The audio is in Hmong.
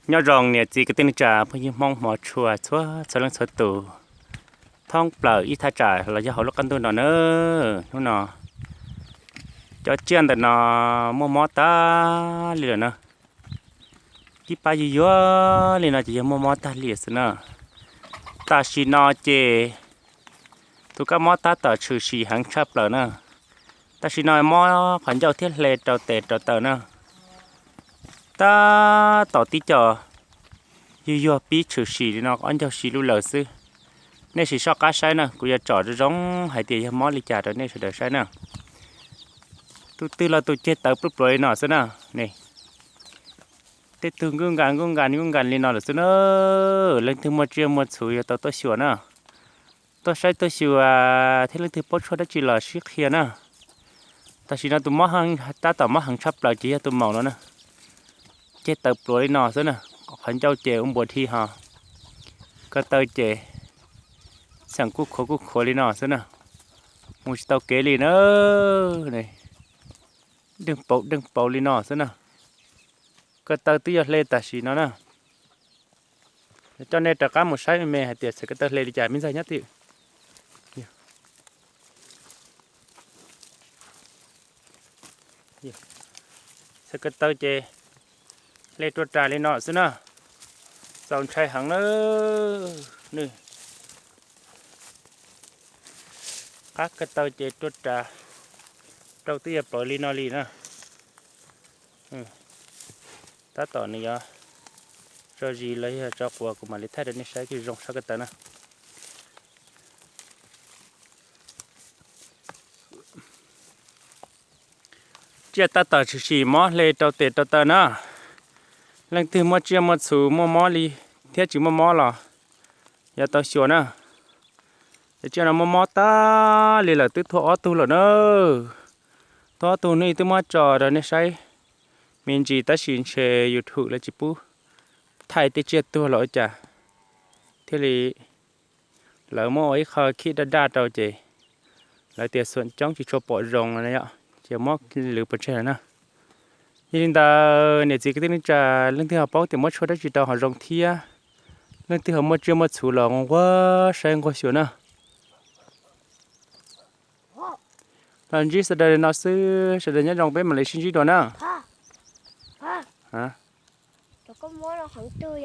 Nyob zoo niam txiv kwv tij neej tsa phooj ywg Hmoob hmov tshua txhua txhua leej txhua tus thoob plaws ib thaj tsam los yog hauv lub qab ntuj no na. Hnub no cov tsiaj ntawm no muaj mob tag li lawm na. Tib pab yuag yuag li no ces yog muaj mob tag li xwb na. Tam sim no ces tus kab mob tab tom tshwm sim heev tshaj plaws na. Tam sim no mob qhov ncauj thiab hle rau tes rau taw na. Tab tom tib co yuag yuag pib tshwm sim li no ob ncaug si lub lawm xwb. Nej sim soj qab saib na, kuv yuav tsom zoo zoo hais tias yog mob li cas rau nej sawv daws saib na. Tus twg los tus ceg tawv pluj pluav li no xwb na. Tej tug nkuj nkas nkuj nkas nkuj nkas li no lawm xwb na. Leej twg muaj tsiaj muaj txhu yuav tau tuaj xyuas na. Tuaj saib tuaj xyuas thiab leej twg paub tshuaj dab tsi los sib qhia na. Tam sim no tus mob tab tom mob heev tshaj plaws ces yog tus maum no na. Ceg tawv pluav li no xwb na. Qhov ncauj ces ua npuas dhi ho. Ko taw ces xeem kuj khuav kuj khuav li no xwb na. Mus tsis tau kev li na. Deej pauv deej pauv li no xwb na. Ko taw twb yuav hle tam sim no na. Coj nej rov qab mus saib me me hais tias txhais ko taw hle li cas me ntxhais nyob twj. Txhais ko taw ces hle ruaj ras li no xwb na. Txaus ntshai heev na. Nws qab ko taw ces ruaj ras, rau twb yuav plawv li no li na. Tab tom nws yuav tso zis los yog tso quav kuv mam li thaij rau nej saib tsis zoo sab ko taw na. Tsiaj tab tom tshwm sim mob hle rau tes rau taw na. Leej twg muaj tsiaj muaj txhu muaj mob li thiab tsis muaj mob los yuav tau xyuas na. Tsiaj no muaj mob tag li lawm, twb tuag ob tug lawm na. Tuag ob tug ne, twb muab tso rau nej saib me ntsis tab sis ntshe YouTube lawv tsis pub thaij tej tsiaj tuag los ua cas thiaj li lawv muab ua ib qho khib daj daj rau ces lawv tias xuam coob tsis tshua pom zoo no yom, ces muab lwv pov tseg lawm na. Yog li ntawd niam txiv kwv tij neej tsa, leej twg ho paub tias muab tshuaj dab tsi rau ho zoo thiab, leej twg ho muaj tsiaj muaj txhu los nquag saib nquag xyuas na. Los ntsib sawv daws li no xwb, sawv daws nyob zoo peb mam li sib ntsib dua na.